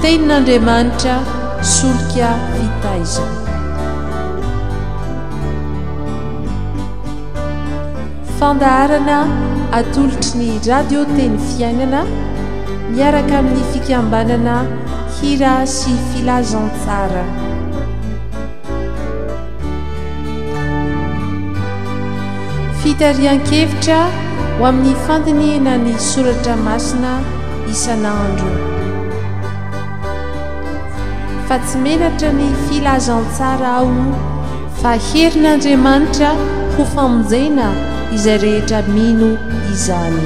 Tenin'Andriamanitra solika fitaizana. Fandaharana atolotry ny Radio Teny Fiainana miaraka amin'ny fikambanana Hira sy Filazantsara. Fitarihan-kevitra ho amin'ny fandinihana ny soratra masina isan'andro. Fa tsy menatra ny filazantsara aho fa herin'Andriamanitra ho famonjena izay rehetra mino izany.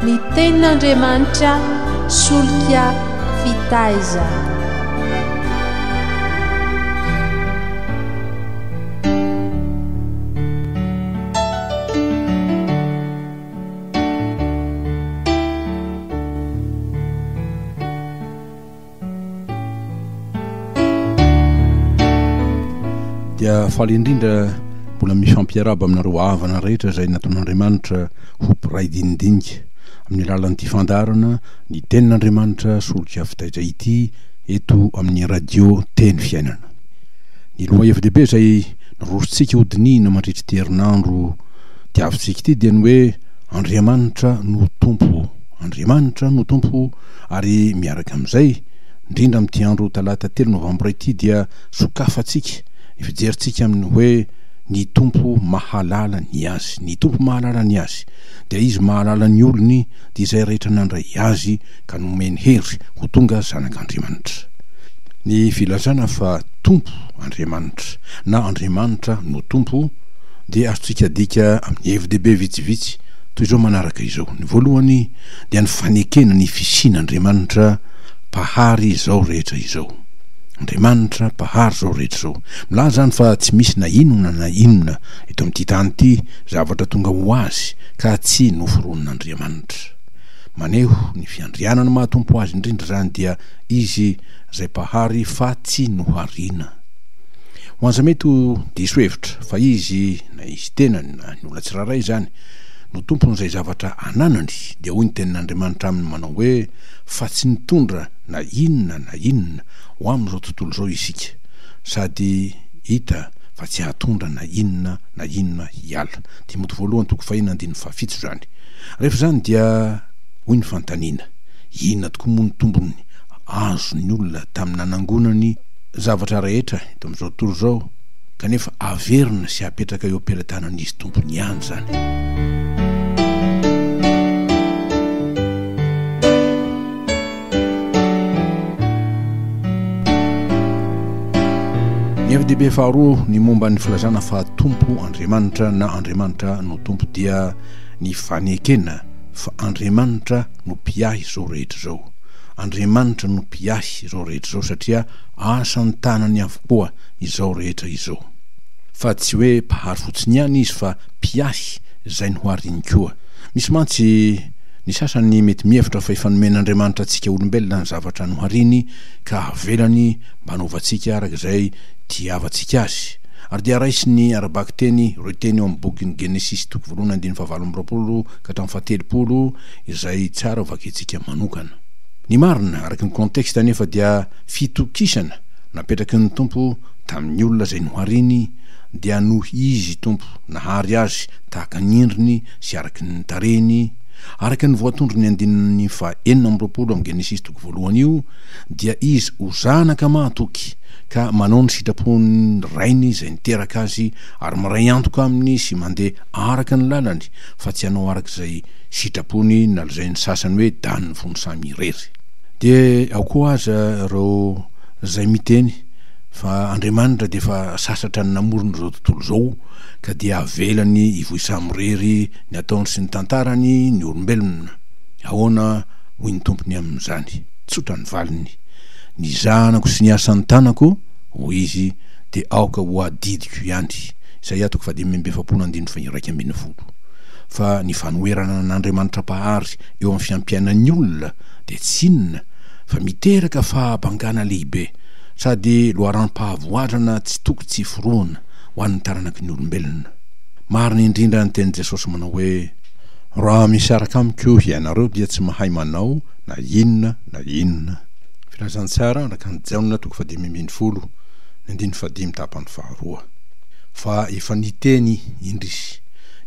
Ny tenin'Andriamanitra solika fitaiza. Dia faly indrindra mbola mifampiarahaba aminareo havana rehetra izay nataon'Andriamanitra ho mpiray dinidinika amin'ny alalan'ity fandaharana ny tenin'Andriamanitra solika fitaitra ity eto amin'ny radio Teny Fiainana. Ny lohahevi-dehibe izay narosontsika hodinihina mandritra ity herinandro diavintsika ity dia ny hoe Andriamanitra no Tompo. Andriamanitra no Tompo ary miaraka amin'izay, indrindra amin'ity andro talata telo novambra ity dia sokafantsika ny fijerintsika amin'ny hoe ny Tompo mahalala ny Azy. Ny Tompo mahalala ny Azy dia Izy mahalala ny olony dia izay rehetra nandray Azy ka nomeny hery ho tonga zanak'Andriamanitra. Ny filazana fa Tompo Andriamanitra na Andriamanitra no Tompo dia azontsika adika amin'ny hevi-dehibe vitsivitsy toy izao manaraka izao. Ny voalohany dia ny fanekena ny fisian'Andriamanitra Mpahary izao rehetra izao. Andriamanitra Mpahary izao rehetra izao. Milaza izany fa tsy misy na inona na inona eto amin'ity tany ity zavatra tonga ho azy ka tsy noforonin'Andriamanitra. Maneho ny fiandrianana maha Tompo azy indrindra izany dia Izy izay Mpahary fa tsy nohariana. Ho an'izay mety ho diso hevitra fa Izy na Izy tenany na ny olona tsirairay izany no tompon'izay zavatra ananany dia hoy ny tenin'Andriamanitra aminy manao hoe fa tsy nitondra na inona na inona ho amin'izao tontolo izao isika sady hita fa tsy hahatondra na inona na inona hiala. Timoty voalohany toko fahenina andininy fahafito izany. Rehefa izany dia hoy ny fanontaniana, inona tokoa moa ny tombony azon'ny olona tamin'ny nanangonany zavatra rehetra eto amin'izao tontolo izao kanefa averina sy apetraka eo am-pelatanan'izy tompony ihany izany? Ny hevi-dehibe faharoa ny momba ny filazana fa Tompo Andriamanitra na Andriamanitra no Tompo dia ny fanekena fa Andriamanitra no mpiahy izao rehetra izao. Andriamanitra no mpiahy izao rehetra izao satria asan'ny tanany avokoa izao rehetra izao. Fa tsy hoe mpahary fotsiny ihany izy fa mpiahy izay nohariny koa. Misy mantsy Ny sasany mety mihevitra fa efa nomen'Andriamanitra antsika olombelona ny zavatra nohariny ka avelany mba hanaovantsika araka izay tiavantsika azy. Ary dia raisiny ara-bakiteny ireo teny ao amin'ny bokin'ny Genesisy toko voalohany andininy fahavalo amby 20 ka hatramin'ny fahatelopolo izay tsara ho vakintsika manokana. Ny marina, araka ny contexte anefa dia fitokisana napetraky ny Tompo tamin'ny olona izay nohariny dia noho Izy Tompo nahary azy tahaka ny endriny sy araka ny tarehiny, araka ny voatondron'ny andininy faha 26 amin'ny Genesisy toko voalohany io, dia izy ho zanaka mahatoky ka manao ny sitrapon'ny rainy izay niteraka azy ary miray antoka aminy sy mandeha araka ny lalany fa tsy hanao araka izay sitrapony na lazain'ny sasany hoe danin'ny fony samy irery. Dia ao koa aza ireo izay miteny fa Andriamanitra dia efa sasatra ny namorona izao tontolo izao ka dia avelany hivoy samirery ny ataony sy ny tantarany ny olombelona. Ahoana hoy ny Tompo ny amin'izany? Tsotra ny valiny. Ny zanako sy ny asan'ny tanako, hoy Izy, dia aoka ho adidiko ihany. Isaia toko fahadimy amby 40 andininy faha-11. Fa ny fanoherana an'Andriamanitra Mpahary eo amin'ny fiampiainan'ny olona dia tsy inona fa miteraka fahabangana lehibe sady loharanom-pahavoazana tsy toko tsy forohana ho an'ny taranaky ny olombelona. Marina indrindra ny tenin'i Jesosy manao hoe, Raha misaraka amiko hianareo dia tsy mahay manao na inona na inona. Filazantsara araka an'i Jaona toko fahadimy ambin'ny folo, ny andininy fahadimy tapany faharoa. Fa efa niteny, indrisy,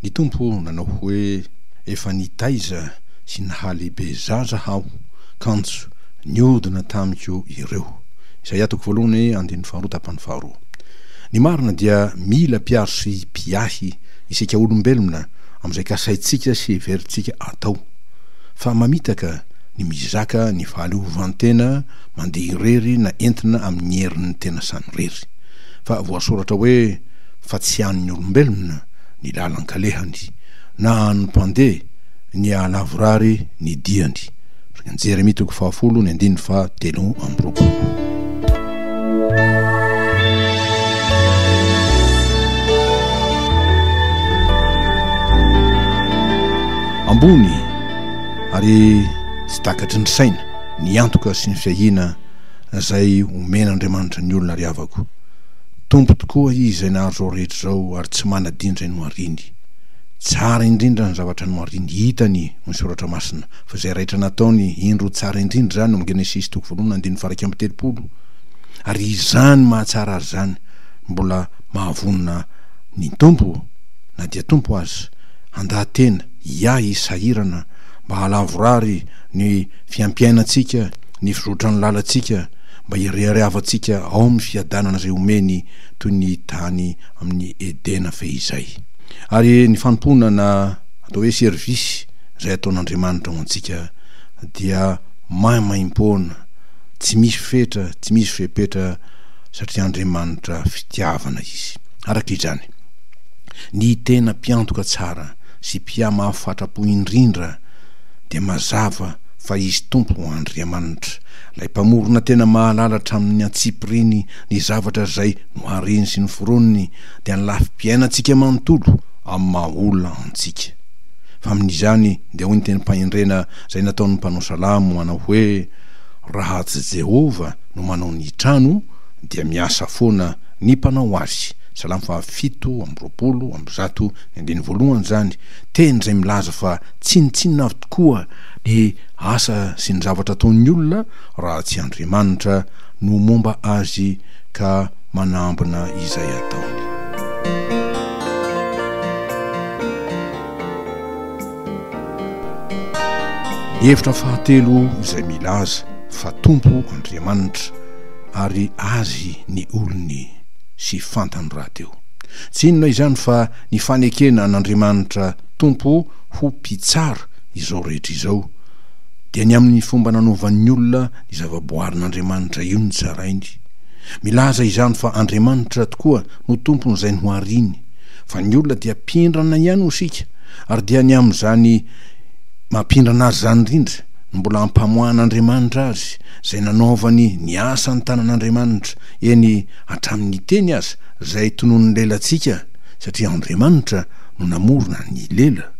ny Tompo nanao hoe, Efa nitaiza sy nahalehibe zaza Aho, kanjo niodina tamiko ireo. Isaia toko voalohany andininy faharoa tapany faharoa. Ny marina dia mila mpiaro sy mpiahy isika olombelona amin'izay kasaintsika sy heverintsika atao. Fa mamitaka ny mizaka ny fahaleovantena mandeha irery na entina amin'ny herin'ny tena samirery. Fa voasoratra hoe fa tsy an'ny olombelona ny lalan-kalehany, na an'ny mpandeha ny hahalavorary ny diany. Jeremia toko fahafolo ny andininy faha23. Ambony ary tsy takatry ny saina ny antoka sy ny fiahiana izay omen'Andriamanitra ny olona ry havako. Tompo tokoa Izy izay nahary izao rehetra izao ary tsy manadino izay nohariny. Tsara indrindra ny zavatra nohariny hitany hoy ny soratra masina fa izay rehetra nataony indro tsara indrindra izany ao amin'ny Genesisy toko voalohany andininy faha 31 ary izany mahatsara azy izany mbola mahavonona ny Tompo na dia Tompo aza handaha-tena hiahy sahirana mba hahalavorary ny fiampiainantsika ny fizotran'ny lalantsika mba hireharehavantsika ao amin'ny fiadanana izay omeny toy ny tany amin'ny Edena fehizay. Ary ny fanompoana na atao hoe service izay ataon'Andriamanitra ho antsika dia maimaimpoana, tsy misy fetra, tsy misy fepetra satria Andriamanitra fitiavana Izy. Araka izany, ny tena mpiantoka tsara sy mpiahy mahafatra-po indrindra dia mazava fa Izy Tompo Andriamanitra, Ilay Mpamorona tena mahalala hatramin'ny antsipiriany ny zavatra izay nohariny sy noforoniny, dia ny lafim-piainantsika manontolo amin'ny maha olona antsika. Fa amin'izany dia hoy ny tenim-pahendrena izay nataon'ny mpanao salamo manao hoe, Raha tsy Jehovah no manao ny trano, dia miasa foana ny mpanao azy. Salamo faha127, ny andininy voalohany izany, teny izay milaza fa tsinontsinona avokoa ny asa sy ny zavatra ataon'ny olona raha tsy Andriamanitra no momba azy ka manambina izay ataony. Ny hevitra fahatelo izay milaza fa Tompo Andriamanitra ary Azy ny olony sy fantany rahateo. Tsy inona izany fa ny fanekena an'Andriamanitra Tompo ho Mpitsara izao rehetra izao, dia ny amin'ny fomba nanaovan'ny olona ny zavaboarin'Andriamanitra io no tsarainy. Milaza izany fa Andriamanitra tokoa no Tompon'izay nohariny, fa ny olona dia mpindrana ihany hoy isika, ary dia ny amin'izany maha-mpindrana azy izany indrindra no mbola ampamoahan'Andriamanitra azy, izay nanaovany ny asan'ny tanan'Andriamanitra, eny hatramin'ny teny aza izay tononin'ny lelantsika, satria Andriamanitra no namorona ny lela.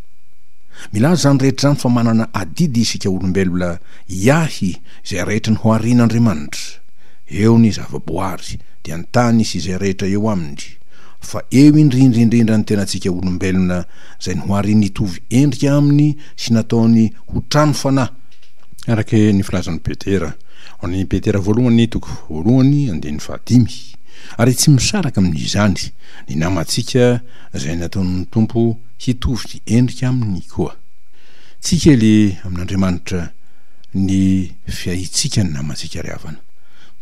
Milaza izany rehetra izany fa manana adidy isika olombelona hiahy izay rehetra noharian'Andriamanitra. Eo ny zavaboary, dia ny tany sy izay rehetra eo aminy, fa eo indrindra indrindra ny tenantsika olombelona izay nohariany hitovy endrika aminy sy nataony ho trano fanahy, araka ny filazan'i Petera ao amin'ny Petera voalohany toko voalohany andininy fahadimy, ary tsy misaraka amin'izany ny namantsika izay nataon'ny Tompo hitovy endrika aminy koa. Tsy kely amin'Andriamanitra ny fiahiantsika ny namantsika ry havana.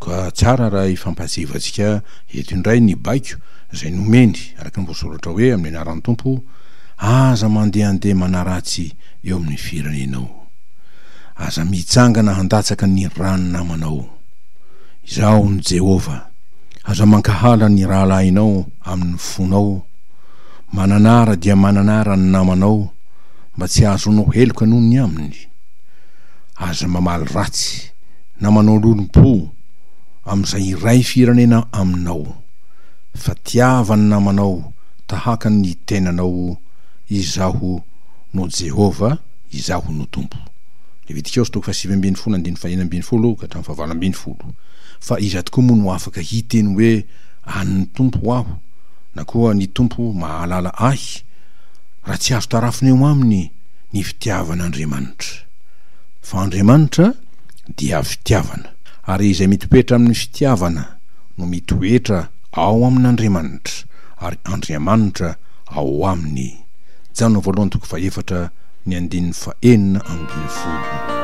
Ka tsara raha ifampahatsiahivantsika eto indray ny baiko izay nomeny, araka ny voasoratra hoe amin'ny anaran'ny Tompo, Aza mandehandeha manaratsy eo amin'ny firenenao. Aza mitsangana handatsaka ny ran'ny namanao. Izaho no Jehovah. Aza mankahala ny rahalahinao amin'ny fonao. Mananara dia mananara ny namanao mba tsy hahazoanao heloka noho ny aminy. Aza mamaly ratsy na manao lolompo amin'izay iray firenena aminao, fa tiava ny namanao tahaka ny tenanao, Izaho no Jehovah, Izaho no Tompo. Levitikosy toko faha-19 andininy faha-16 ka hatramin'ny faha-18. Fa iza tokoa moa no afaka hiteny hoe, An'ny Tompo aho, na koa ny Tompo mahalala ahy, raha tsy azo tarafina eo aminy? ny fitiavan'Andriamanitra. Fa Andriamanitra dia fitiavana, ary izay mitoetra amin'ny fitiavana no mitoetra ao amin'Andriamanitra, ary Andriamanitra ao aminy. Jaona voalohany toko fahefatra ny andininy fahenina ambinifolo.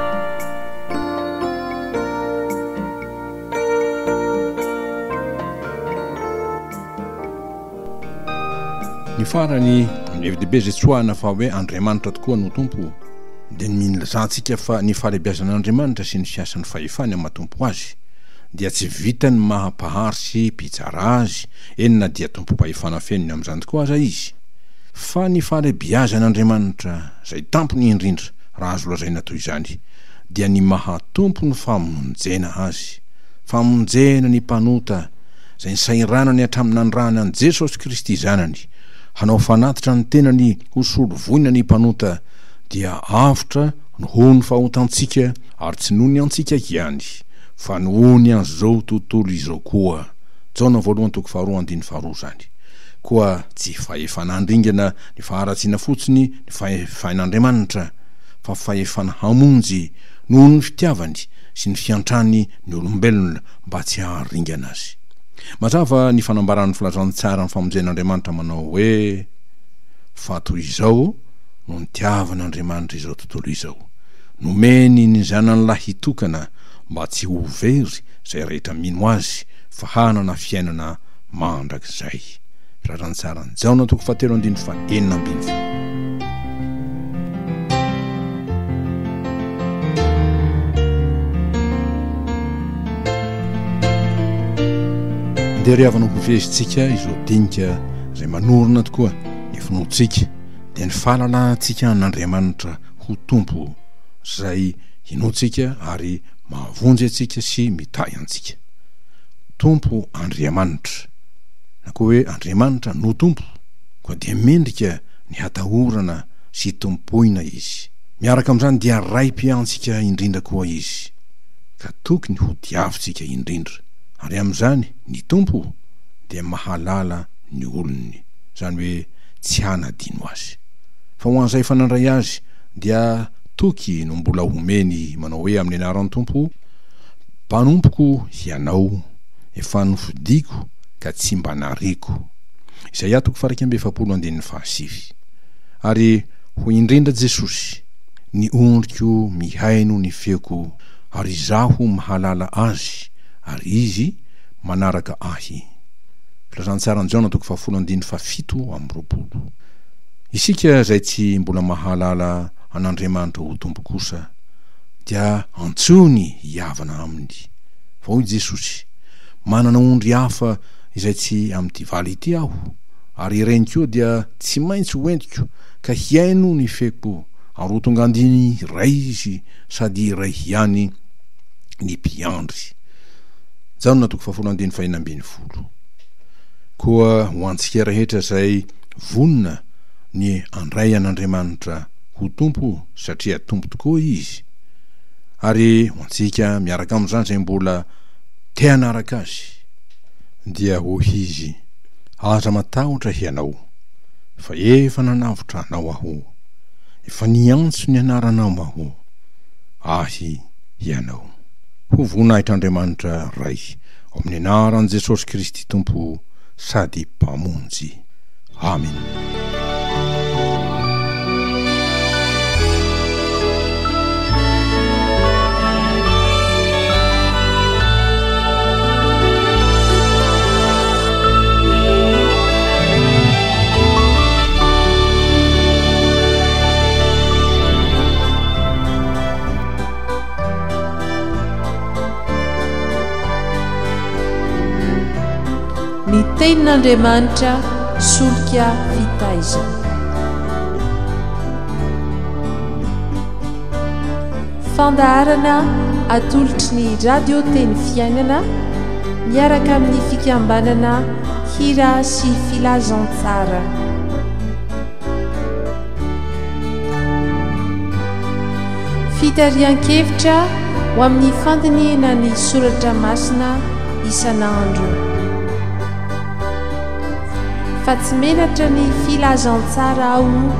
Ny farany, ny hevi-dehibe izay tsoahina fa hoe Andriamanitra tokoa no Tompo, dia ny milazantsika fa ny fahalehibiazan'Andriamanitra sy ny fiasan'ny fahefany amin'ny maha-Tompo Azy dia tsy vitan'ny maha-Mpahary sy Mpitsara Azy, eny na dia tompom-pahefana feno ny amin'izany tokoa aza Izy, fa ny fahalehibiazan'Andriamanitra izay tampony indrindra, raha azo lazaina toy izany, dia ny maha-Tompo ny famonjena Azy, famonjena ny mpanota, izay nisahiranany hatramin'ny nanirahany an'i Jesosy Kristy Zanany hanao fanatitra ny tenany ho solovoina ny mpanota dia avotra noho ny fahotantsika ary tsy noho ny antsika ihany fa noho ny an'izao tontolo izao koa. Jaona voalohany toko faharoa andininy faharoa izany. Koa tsy fahefana handringana ny faharatsiana fotsiny ny fahefain'Andriamanitra fa fahefana hamonjy noho ny fitiavany sy ny fiantrany ny olombelona mba tsy haharingana azy. Mazava ny fanambaran'ny filazantsaran'ny famonjen'Andriamanitra manao hoe, Fa toy izao no nitiavan'Andriamanitra izao tontolo izao, nomeny ny Zanany lahitokana mba tsy ho very izay rehetra mino Azy fa hanana fiainana mandrakizay. Filazantsaran'i Jaona toko fahatelo andininy fahenina ambinifolo. Andeha ry havana hofehezintsika izao dinika izay manorina tokoa ny finoantsika dia ny fahalalahantsika an'Andriamanitra ho Tompo izay hinoantsika ary mahavonjy antsika sy mitahy antsika. Tompo Andriamanitra na koa hoe Andriamanitra no Tompo koa dia mendrika ny hatahorana sy tompoina Izy. Miaraka amin'izany dia Raim-piantsika indrindra koa Izy, ka tokony ho tiavintsika indrindra. Ary amin'izany, ny Tompo dia mahalala ny olony, izany hoe tsy hanadino azy. Fa ho an'izay efa nandray Azy, dia toky no mbola homeny, manao hoe amin'ny anaran'ny Tompo, Mpanompoko hianao, efa nofidiko ka tsy mba nariako. Isaia toko faha-41 andininy fahasivy. Ary hoy indrindra Jesosy, Ny ondriko mihaino ny feoko, ary Izaho mahalala azy, ary izy manaraka Ahy. Filazantsaran'i Jaona toko fahafolo andininy fahafito amby roapolo. Isika izay tsy mbola mahalala an'Andriamanitra ho Tompo kosa dia antsoiny hihavana Aminy. Fa hoy Jesosy, Manana ondry hafa izay tsy amin'ity vala ity Aho, ary ireny koa dia tsy maintsy ho entiko ka hihaino ny feko, ary ho tonga andiny iray izy sady iray ihany ny mpiandry. Jaona toko fahafolo andininy fahenina ambinifolo. Koa ho antsika rehetra izay vonona ny handray an'Andriamanitra ho Tompo satria Tompo tokoa Izy, ary ho antsika miaraka amin'izany izay mbola te hanaraka Azy, dia hoy Izy, Aza matahotra hianao, fa efa nanavotra anao Aho, efa niantso ny anaranao Aho, Ahy hianao. Ho voninahitr'Andriamanitra Ray, ao amin'ny anaran'i Jesosy Kristy Tompo sady Mpamonjy. Amena. Ny Tenin'Andriamanitra solika fitaizana. Fandaharana atolotry ny Radio Teny Fiainana miaraka amin'ny fikambanana Hira sy Filazantsara. Fitarihan-kevitra ho amin'ny fandinihana ny soratra masina isan'andro. Fa tsy menatra ny filazantsara aho.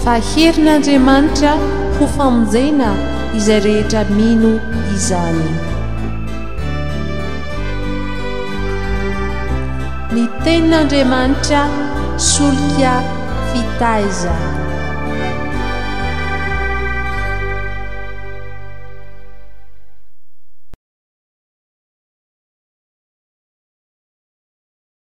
Fa herin'Andriamanitra ho famonjena izay rehetra mino izany. Ny Tenin'Andriamanitra solika fitaiza.